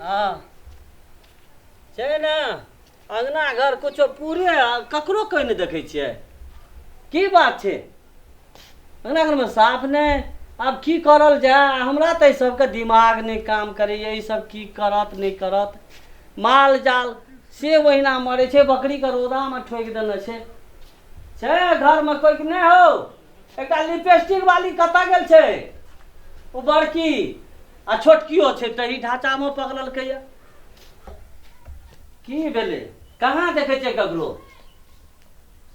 हँ छै ने अङ्गना घर कुछो पूरे ककरो कोइ नहि देखै छियै की बात छै अङ्गना घरमे साफ नहि आब की करल जाय हमरा तऽ एहि सबके दिमाग नहि काम करैए ई सब की करत नहि करत माल जाल से ओहिना मरै छै बकरीके रौदामे ठोकि देने छै छै घरमे कोइ कि नहि हौ एकटा लिपस्टिक वाली कतऽ गेल छै ओ बड़की आ छोटकियो छै तही ढाँचामे पकड़लकैए की भेलै कहाँ देखै छै ककरो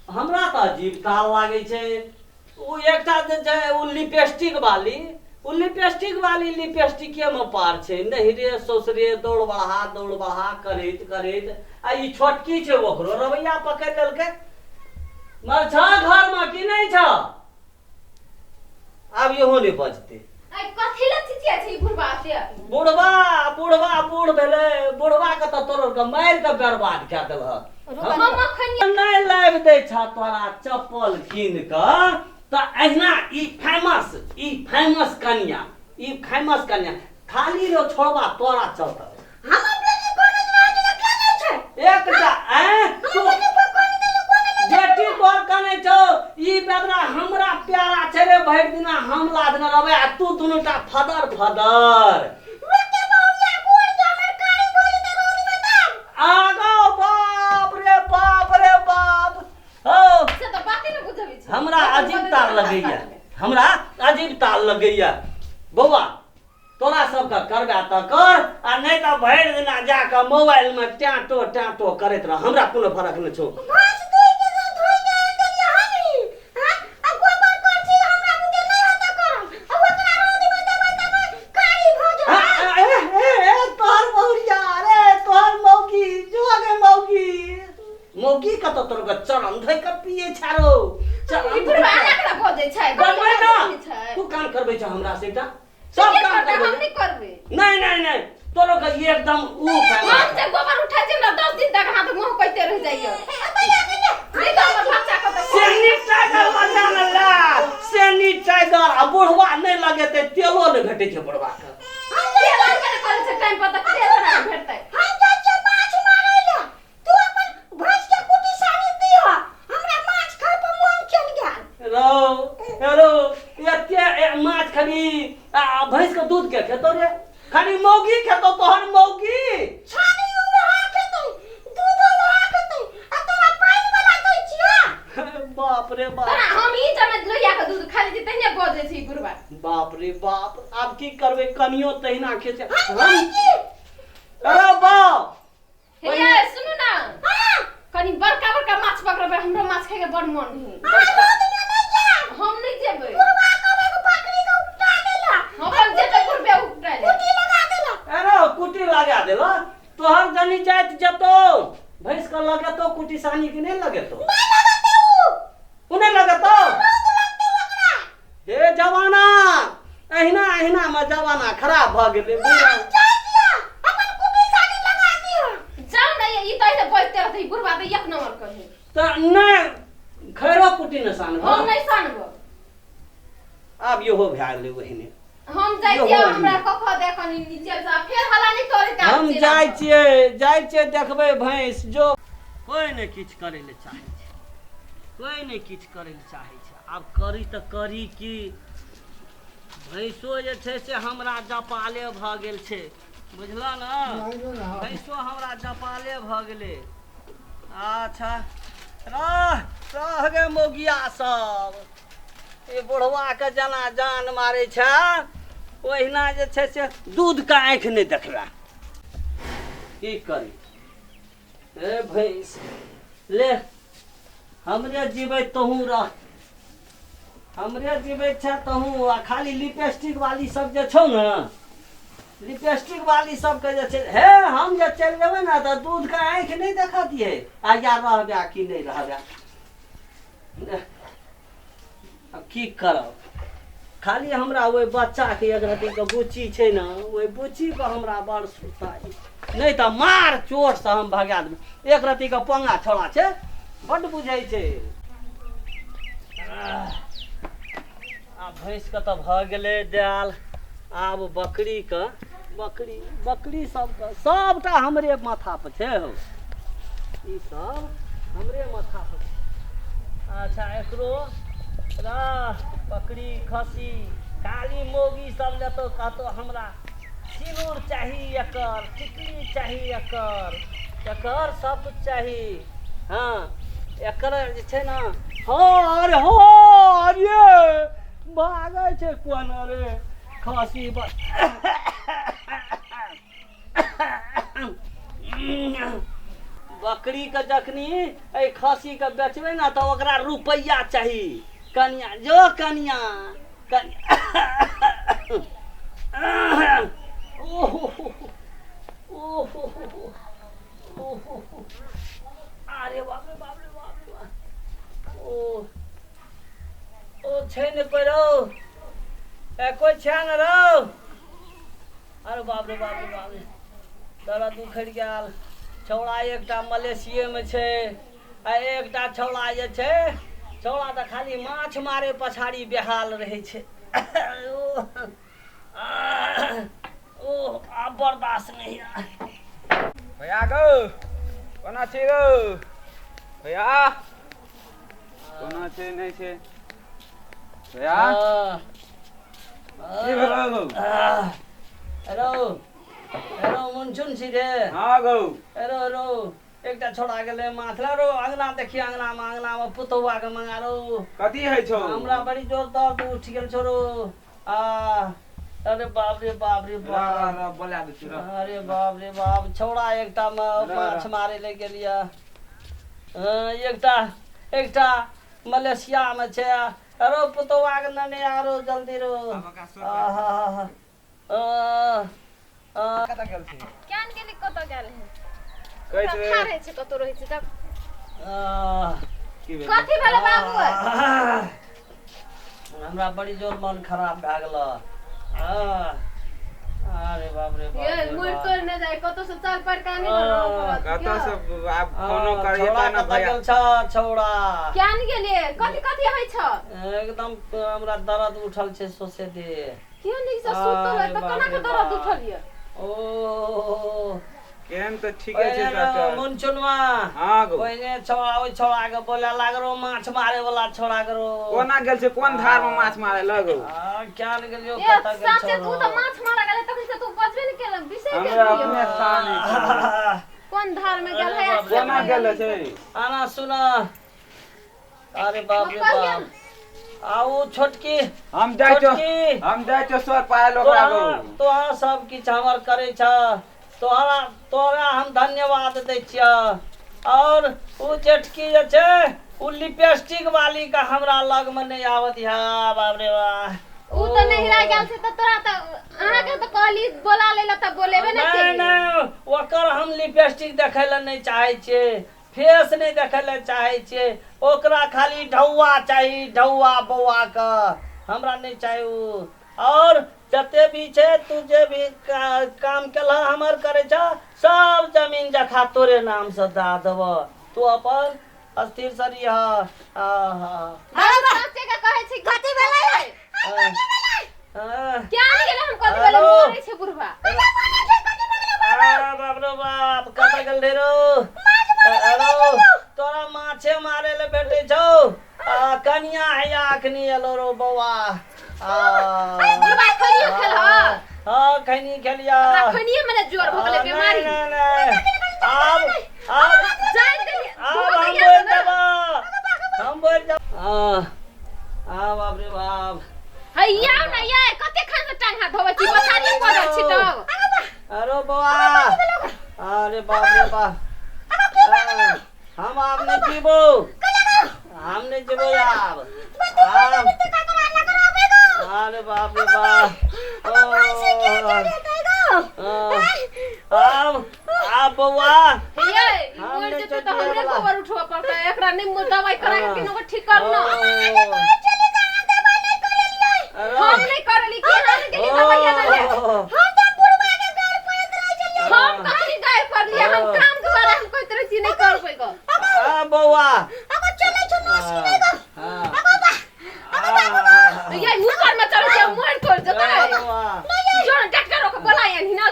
हमरा तऽ अजीब ताल लागै छै ओ एकटा जे छै ओ लिपस्टिक वाली ओ लिपस्टिक वाली लिपस्टिकेमे पार छै नहिरे ससुरे दौड़ बढ़ा दौड़ बढ़ा करैत करैत आ ई छोटकी छै ओकरो रवैया पकड़ि लेलकै मर छ घरमे कि नहि छ आब इहो नहि बजतै आइ कथी लए चिचिया छै ई बुढ़बा से बुढ़बा बुढ़बा बूढ़ भेलै बुढ़बा के तऽ तोड़ के मारि के बर्बाद कए देलहक हम अखन नहि लाबि दै छह तोरा चप्पल कीन कऽ तऽ अहिना ई फेमस ई फेमस कनिया ई फेमस कनिया खाली रो छोड़बा तोरा चलतौ हमर बेटी कॉलेज में आज तक के जाइ छै एकटा ऐं हमर बेटी को कॉलेज में कोन बेटी तोहर कनै छौ ई बेदरा हमरा प्यारा छै रे भरि दिना हम लादने रहबै आ तू दुनूटा फदर फदर रोते बहुरिया गोर जे हमर कारी भऽ जेतै रौद में तब आगो बाप रे बाप रे बाप हो से तऽ बाते ने बुझबै छै हमरा अजीब ताल लगैया हमरा अजीब ताल लगैया बौआ तोरा सबके करबे तऽ कर आ नहि तऽ भरि दिना जा कऽ मोबाइलमे टाँटो टाँटो करैत रह हमरा कोनो फरक नहि छौ भैंस धोइ के धोइ के आनि देलियै हनी हैं आ गोबर करछी हमरा बुते नहि हेतै करम आ ओकरा रौद में देबै तब कारी भऽ आ, जेतै आ, ए, ए, ए, तोहर बहुरिया रे तोहर मौगी जो गे मौगी मौगी कतऽ तोर के चरण धोइ के पिए छारो चरण ई बुढ़बा एना केना बजै छै बजबै ना छै तू काम करबै छ हमरा से एकटा सब के काम करतै करबै हम नहि करबै नहीं नहीं नहीं तोरो के एकदम ऊ हम जे गोबर उठा छै हमरा 10 दिन तक हाथ मुंह कहते रह जाइए नहि तऽ हमर बच्चा के तऽ सैनिटाइजर लगा ला सैनिटाइजर आ बुढ़वा नहि लगेतै तेलो नहि भेटै छै बुढ़वा के तेल आनबे नहि करै छै टाइम पर तऽ तेल केना भेटतै हम जाइ छियै माछ मारै लए तू अपन भैंस के कुटी सानी दिह हमरा माछ खाय पर मोन चल गेल रौ रौ एते माछ खाली आ भैंस के दूध के खेतो रे खाली मौगी खेतो तोहर मौगी छानी उहा खेतै दूध उहा खेतै आ तोरा पानि वाला दै छियै बाप रे बाप तोरा हम ई जमे लोहिया के दूध खाली छी तहिने बजै छी बुढ़बा बाप रे बाप आब की करबै कनियो तहिना खेचे हम हम जाइ छी अरे बाप हे यै सुनू ना कनी बड़का बड़का माछ पकड़बै हमरो माछ खाय के बड़ मन है आ रौद में नहि जायब हम नहि जेबै बुढ़वा कहबै के बकरी के उपटा देला हम अपन जेबै बुढ़बे उपटाय ले कुटी लगा देला अरे कुटी लगा देला तोहर जनी जाइत जतो भैंस के लगेतो कुटी सानी के नहीं लगेतो नहि लगतै उ उ नहीं लगेतो रौद लगतै ओकरा हे जमाना अहिना अहिना मे जमाना खराब भऽ गेलै बुझलहुँ हम जाइ छियै अपन कुटी सानी लगा दिह जाउ ने यै, ई तऽ अहिने बजते रहतै ई बुढ़बा तऽ एक नंबर के है तऽ नहि खैरो कुटी ने सानबो हम नहि सानबो आब इहो भए गेलै ओहिने हम जाइ इहो छियै ओहिने। हमरा कखो दे कनी नीचे से फेर हला नहि करैत आब हम चलि जाइ आबऽ। छियै जाइ छियै देखबै भैंस जो कोइ नहि किछु करै लए चाहै छै कोइ नहि किछु करै लए चाहै छै आब करी तऽ करी की भैंसो जे छै से हमरा जपाले भऽ गेल छै बुझलऽ ने भैंसो हमरा जपाले भऽ गेलै अच्छा रह रह गे मौगिया सब ई बुढ़वाके जेना जान मारै छै ओहिना जे छै से दूधके आँखि नहि देखला की करी ए भैंस ले हमरे जीबै तहूँ रह हमरे जीबै छै तहूँ आ खाली लिपस्टिक वाली सब जे छौ ने लिपस्टिक वाली सबके जे छै हे हम जे चलि जेबै ने तऽ दूधके आँखि नहि देखऽ दियै आ या रहबै कि नहि रहबै आब की करब खाली हमरा ओहि बच्चाके एक रत्तीके बुच्ची छै ने ओहि बुच्चीके हमरा बड़ सुरता नहि तऽ मार चोटसँ हम भगा देबै एक रत्तीके पंगा छोड़ा छै बड्ड बुझै छै आब भैंसके तऽ भऽ गेलै दालि आब बकरीके बकरी बकरी सबके सबटा हमरे माथा पर छै हौ ई सब हमरे माथा पर छै अच्छा एकरो रह बकरी खस्सी काली मौगी सब लेतौ कहतौ हमरा सिनूर चाही एकर टिकली चाही एकर एकर सब कुछ चाही हँ एकर जे छै ने हँ अरे हँ अरे भागै छै कोन अरे खस्सी बकरीके जखनी एहि खस्सीके बेचबै ने तऽ ओकरा रुपैआ चाही कनिया जो कनिया कनिया ओहो ओहो ओहो अरे बाप रे बाप रे बाप रे बाप ओ ओ छै ने कोइ रौ ए कोइ छै ने रौ अरे बाप रे बाप रे बाप रे दर्द उखड़ि गेल छौड़ा एकटा मलेशियेमे छै आ एकटा छौड़ा जे छै छौड़ा तऽ खाली माछ मारे पछाड़ी बेहाल रहै छै ओ ओ आब बर्दाश्त नहि भैया गौ कोना छी गौ भैया कोना छै नहि छै भैया की भेलौ गौ हेलो हेलो मुनचुन छी रे हँ गौ हेलो हेलो एकटा छोड़ा गेलै माथ रो अंगना देखी अंगना मे अंगना मे पुतौआ के मंगा रो कथी होइ छौ हमरा बड़ी जोर दर्द उठि गेल छौ रो आ अरे बाप रे बाप रे र र बाप र बोला दै छी र अरे बाप रे बाप छौड़ा एकटा मे र, र। माछ मारे ले गेलियै एकटा एकटा मलेशिया मे छै अरो पुतौआ के नेने आरो जल्दी रो आहा कतऽ गेल छी केहन गेली कतऽ गेल है कहै छै खा रहै छै कतौ रहै छै तब की भेल कथी भेलै बाबू हमरा बड़ी जोर मन खराब भए गेल अरे बाप रे बाप ये रे मुड़ बाप। तोड़ नहि जाय कतौ से चल पर कानी कतऽ से आब फोनो करियै छौड़ा तऽ ने कतऽ भैया गेल छ छौड़ा केहन गेलियै कथी कथी होइ छ एकदम हमरा दर्द उठल छै सोचे दे कियो नीक से सुतल है अरे तऽ बाप कोना रे के दर्द बाप। उठल ये ओ केहन तऽ ठीके छै डॉक्टर मुनचुनवा हँ गौ पहिने छौड़ा ओहि छौड़ा के बोले लागरो माछ मारे वाला छौड़ा करो कोना गेल छै कोन धार मे माछ मारे लगौ आ क्या ने गेलियो ये कतऽ गेल साचे तू छौड़ा तऽ माछ मारा गेलै तखन से तू बचबे ने केलक बिसरि हमरा गेलियै अपने था नहि छै कोन धार में गेल है अरे बाप रे। कोना गेल छै आना सुन अरे बाप रे बाप आ ओ छोटकी हम जाइ छौ छोटकी। हम जाइ छौ सर पायल ओकरा तोहरा गौ तोहरा सब किछु हमर करै छ तोहरा तोरा हम धन्यवाद दै छियह और ओ जेठकी जे छै ओ लिपस्टिक वाली के हमरा लग में नहि आबऽ दिह बाप रे बाप ऊ तऽ नहिरा गेल छै तऽ तोरा तऽ अहाँके तऽ कहली बोला ले तऽ बोलेबे ने नहि केली नहि ओकर हम लिपस्टिक देखै लए नहि चाहै छियै फेस नहि देखै लए चाहै छियै ओकरा खाली ढौआ चाही ढौआ बौआके हमरा नहि चाही ओ आओर जते भी छै तू जे भी काम केलह हमर करै छह सब जमीन जखा तोरे नामसँ दऽ देबह तू अपन स्थिर से रहिह आहा साँचे के कहै छै कथी भेलै आह। क्या नहि गेलै हम कथी भेलै हेलो। मरै छै बुढ़वा आ, बाप रे बाप कतऽ गेल रे रौ हेलो तोरा माछे मारे ले भेटै छौ आ कनिया हैया अखनी एलो रो बौआ आ बुढ़वा खैनियो खेलह हाँ खैनी खेलिया हमरा खैनिये मने जोर भऽ गेलै बीमारी नहीं नहीं आब आब जानि गेलियै आब धोअ हम कहिया बोल ने? देबा हम बोल देब आ आ बाप रे बाप हैया ने ये कते खान से टांग हाथ धोबै छी पछाड़ी पड़ल छी तब अरे बौआ अरे बाप रे बाप हम आब नहीं जीबो हम नहीं जीबो आब आब अरे बाप रे बाप ओ, आब आब बौआ ये हम मर नहि जेतै तऽ चटिया हमरे वाला। गोबर उठबऽ पड़तै एकरा नहि दवाइ करा के केनो ठीक कर न अरे हम नहि करली कि हम गेली दवाइ आनै ले ओ, हम कखनी गाय पड़लियै हम काम दुआरे हम कहैत रहै छी नहि करबै गऽ आ बौआ हाँ। ये मुँह पर में चढ़ के मर तोड़ जेतै बौआ जो डॉक्टर के बोलाय आनही न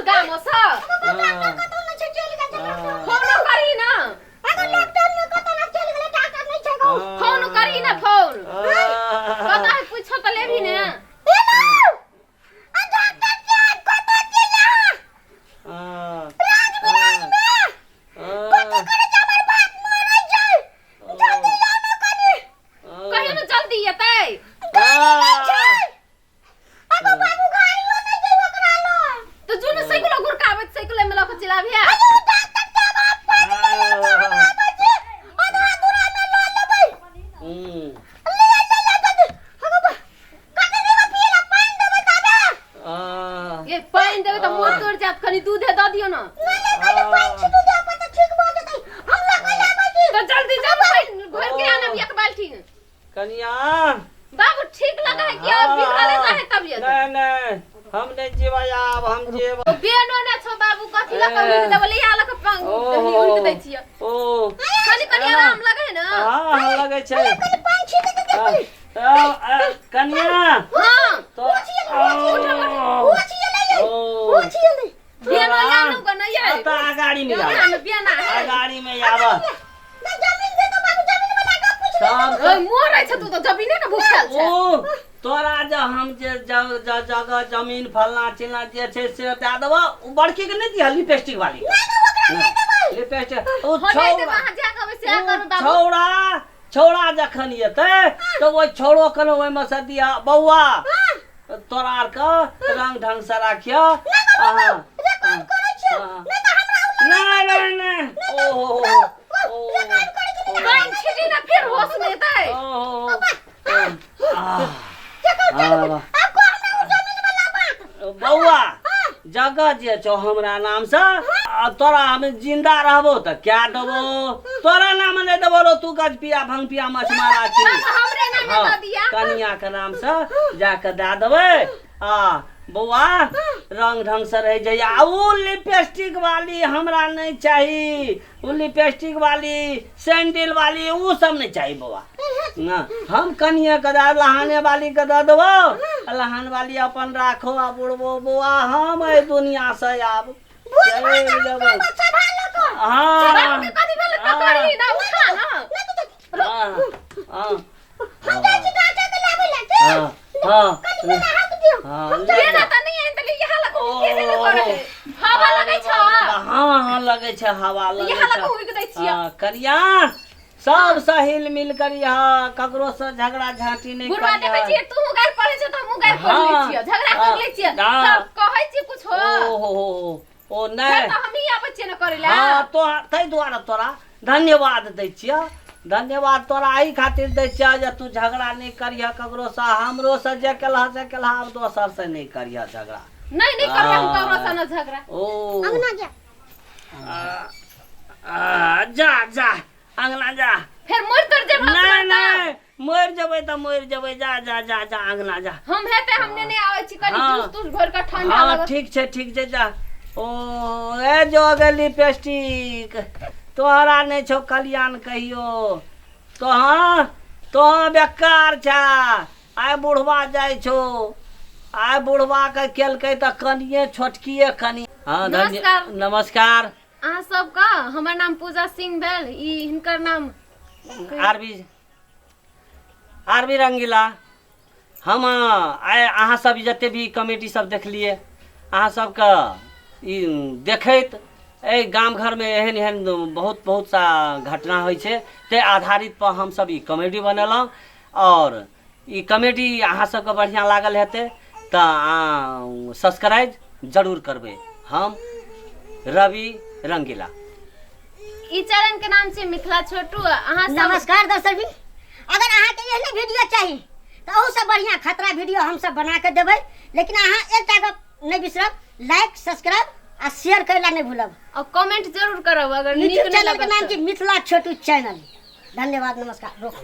पानि देबै तऽ मोह तोड़ जायत, कनि दूधे दऽ दियौ ने। नहि नहि, कनि पानि छिटू दे पर तऽ ठीक भऽ जेतै। हम लऽ कऽ आबै छी। तऽ जल्दी जाउ, पानि घोरि के आनब एक बाल्टी। कनिया बाबू ठीक लगा है कि और बिगड़ले जा है तबियत? नहीं नहीं, हम नहीं जीवा आब, हम जीवा। ओ बेनो ने छौ बाबू, कथी लऽ कऽ उठि देबै? लिया लऽ कऽ उठि दै छियै। ओ कनि कनि आराम लगे है ने? हाँ हाँ, लगे छै। कनि पानि छिटू दे देखी। कनिया हाँ तो ओ छियै, ओ छियै। बेनो आनू गऽ नहि यै? तो अगाड़ी में आवा, बेना बेना है। अगाड़ी में आवा। नहि जमीन दे तो बाबू, जमीन वाला गप पूछ। सब ओय मोरै छै, तू तऽ जमीने के भूखल छै। ओ तोरा जे हम जे जगह जमीन फलना चिलना जे छै से दए देबो। ओ बड़की के नहि दिहऽ लिपस्टिक वाली, लिपस्टिक ओ हो नहि देबै, छौड़ा अहाँ जा कहबै सएह करबै बाबू। छौड़ा छौड़ा जखन एतै तऽ ओहि छौड़ो के ओहिमे से दिहऽ। बौआ तोरा आरके रंग ढंग से राखियऽ। रिकॉर्ड करै छियै, नहि तऽ हमरा ओ नहि नहि नहि, ओहो ओ रिकॉर्ड करै छी। पानि छिटी ने फेर होश मे एतै। ओहो आब को हमरा ओ जमीन वाला बात। बौआ जगह जे छौ हमरा नाम से, आ तोरा हम जिंदा रहबो तऽ क्या देबो? तोरा नाम नहि देबो रो, तू गज पिया भंग पिया मछ मारा छी। बाबू हमरे नामे हाँ, दऽ दिया। कनिया के नाम से जाके दए देबै। आ बौआ रंग ढंग से रह जाइए। आ ओ लिपस्टिक वाली हमरा नहीं चाही, ओ लिपस्टिक वाली सैंडल वाली ओ सब नहीं चाही बौआ ना। हम कनिया के दए लहाने वाली के दऽ देबो, आ लहान वाली अपन राखो। आ बुढ़बो बौआ हम एहि दुनिया से आब चलि जेबै। हाँ बाबू के कथी भेलै? पकड़ही ना, उठा ना। हाँ हाँ हम जाइ छी डाटा के लाबै ला, ठीक? हाँ हाँ कनि बेना हाथ दियौ। हाँ बेना तऽ नहि आनि देली, यहाँ लग के से नहि करै है। हवा लगै छौ? हाँ हाँ, लगै छै, हवा लगै यहाँ लग छै। उगि दै छियै। हाँ, कनिया सब सहिल मिल करिह, ककरो से झगड़ा झांटी नहीं बुढ़वा देखै करिह। छियै, तू गारि पढ़ै छै तऽ हमहूँ गारि पढ़ लै हाँ, छियै, झगड़ा कर लै छियै। हाँ। सब कहै छियै कुछ हो। ओ हो हो ओ फेर नहीं तऽ हमही आबै छियै ने करै लए। हाँ, तो ताहि दुआरे तोरा धन्यवाद दै छियह। धन्यवाद तोरा एहि खातिर दै छियह जे तू झगड़ा नहि करिह ककरो से। हमरो से जे केलह से केलह, आब दोसर से नहि करिह झगड़ा। नहि नहि करबै हम ककरो से न झगड़ा। ओ अंगना जा। आ, जा जा अंगना जा। फेर मरि तर जेबै। नहीं नहीं, मरि जेबै तऽ मरि जेबै। जा जा जा जा अंगना जा। हम हेतै, हम नेने आबै छी कनि हाँ। जूस तूस घोरि कऽ, ठंडा हाँ लागत। ठीक छै ठीक छै, जा। ओ ए जो गे लिपस्टिक, तोहरा नहि छौ कल्याण कहियो। तोहाँ तोहाँ बेकार छा। आइ बुढ़वा जाइ छौ, आइ बुढ़वा के केलकै तऽ कनिये छोटकिए कनि। हाँ नमस्कार। नमस्कार अहाँ सबके, हमर नाम पूजा सिंह भेल, ई हिनकर नाम आरबी आरबी रंगीला। हम आइ अहाँ सब जते भी कमेटी सब देखलिए, अहाँ सबके ई देखैत एहि गाम घरमे एहन एहन बहुत बहुत सा घटना होइ छै, ताहि आधारित पर हमसब ई कॉमेडी बनेलहुँ। आओर ई कॉमेडी अहाँ सबके बढ़िआँ लागल हेतै तऽ सब्सक्राइब जरूर करबै। हम रवि रंगीला। ई चैनल के नाम छै मिथिला छोटू। अहाँ सब नमस्कार दर्शक भी, अगर अहाँके एहने वीडियो चाही तऽ अहूसँ बढ़िआँ खतरा वीडियो हमसब बना कऽ देबै, लेकिन अहाँ एकटा गप नहि बिसरब, लाइक सब्सक्राइब आ शेयर करै ला नहि भूलब और कमेंट जरूर करब अगर नीक यूट्यूब नहि चैनल के लागत नाम तऽ। छै मिथिला छोटू चैनल। धन्यवाद, नमस्कार। रोक।